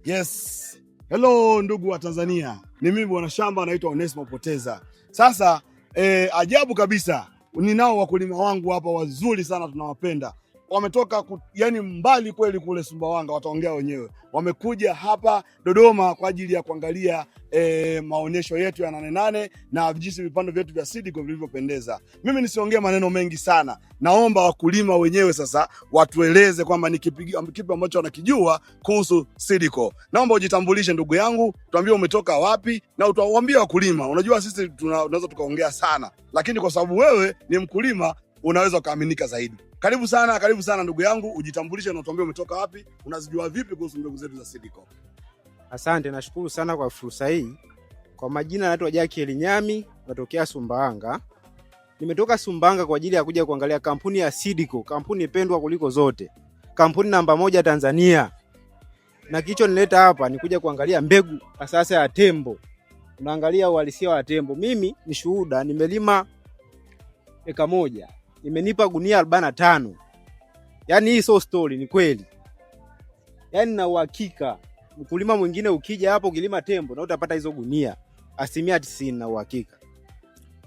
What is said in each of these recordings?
Yes. Hello ndugu wa Tanzania, ni mimi bwana shamba naitwa Onesmo Poteza. Sasa ajabu kabisa, ninao wakulima wangu hapa wazuri sana, tunawapenda. Wametoka yani mbali kweli kule Sumbawanga, wataongea wenyewe. Wamekuja hapa Dodoma kwa ajili ya kuangalia maonyesho yetu ya Nane Nane na jinsi vipando vyetu vya Seedco vilivyopendeza. Mimi nisiongee maneno mengi sana, naomba wakulima wenyewe sasa watueleze kwamba ni kipi ambacho wanakijua kuhusu Seedco. Naomba ujitambulishe ndugu yangu, tuambie umetoka wapi na utawaambie wakulima. Unajua sisi tunaweza tukaongea sana, lakini kwa sababu wewe ni mkulima unaweza ukaaminika zaidi. Karibu sana ndugu yangu, ujitambulishe na utuambie umetoka wapi, unazijua vipi kuhusu mbegu zetu za Seedco. Asante, nashukuru sana kwa fursa hii. Kwa majina naitwa Jackie Elinyami, natokea Sumbawanga. Nimetoka Sumbawanga kwa ajili ya kuja kuangalia kampuni ya Seedco, kampuni pendwa kuliko zote, kampuni namba moja Tanzania. Na kilichonileta hapa ni kuja kuangalia mbegu sasa ya tembo. Unaangalia uhalisia wa tembo. Mimi ni shuhuda, nimelima eka moja, imenipa gunia 45. Yaani hii sio story, ni kweli. Yaani na uhakika mkulima mwingine ukija hapo ukilima tembo na utapata hizo gunia 90% na uhakika.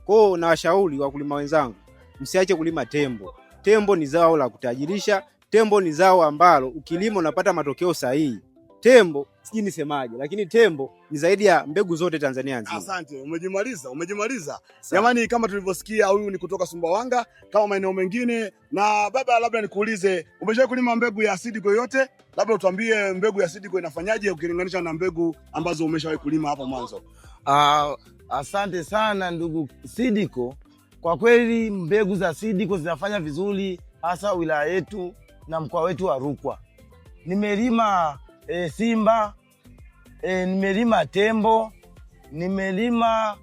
Kwa hiyo nawashauri wakulima wenzangu, msiache kulima tembo. Tembo ni zao la kutajirisha, tembo ni zao ambalo ukilima unapata matokeo sahihi. Tembo sijui nisemaje, lakini tembo ni zaidi ya mbegu zote Tanzania nzima. Asante, umejimaliza, umejimaliza. Jamani, kama tulivyosikia, huyu ni kutoka Sumbawanga kama maeneo mengine. Na baba, labda nikuulize, umeshawahi kulima mbegu ya Seedco yoyote? Labda utuambie mbegu ya Seedco inafanyaje ukilinganisha na mbegu ambazo umeshawahi kulima hapo mwanzo. Asante sana ndugu Seedco. Kwa kweli mbegu za Seedco zinafanya vizuri hasa wilaya yetu na mkoa wetu wa Rukwa. Nimelima Simba, nimelima tembo, nimelima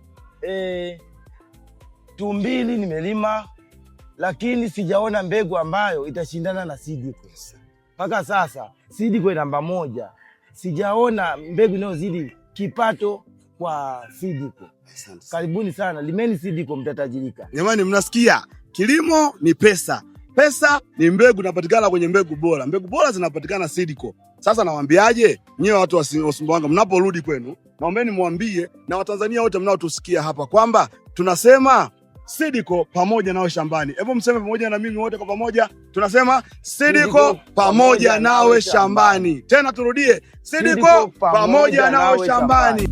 tumbili nimelima, lakini sijaona mbegu ambayo itashindana na Seedco. Mpaka sasa Seedco namba moja, sijaona mbegu inayozidi kipato kwa Seedco. Karibuni sana, limeni Seedco, mtatajirika. Jamani, mnasikia? Kilimo ni pesa, pesa ni mbegu, inapatikana kwenye mbegu bora. Mbegu bora zinapatikana Seedco. Sasa nawaambiaje nyewe watu wa Sumbawanga, mnaporudi kwenu, naombeni mwambie na Watanzania wote mnaotusikia hapa kwamba tunasema Seedco pamoja nawe shambani. Hebu mseme pamoja na mimi wote kwa pamoja, tunasema Seedco pamoja nawe shambani. Tena turudie, Seedco pamoja nawe shambani.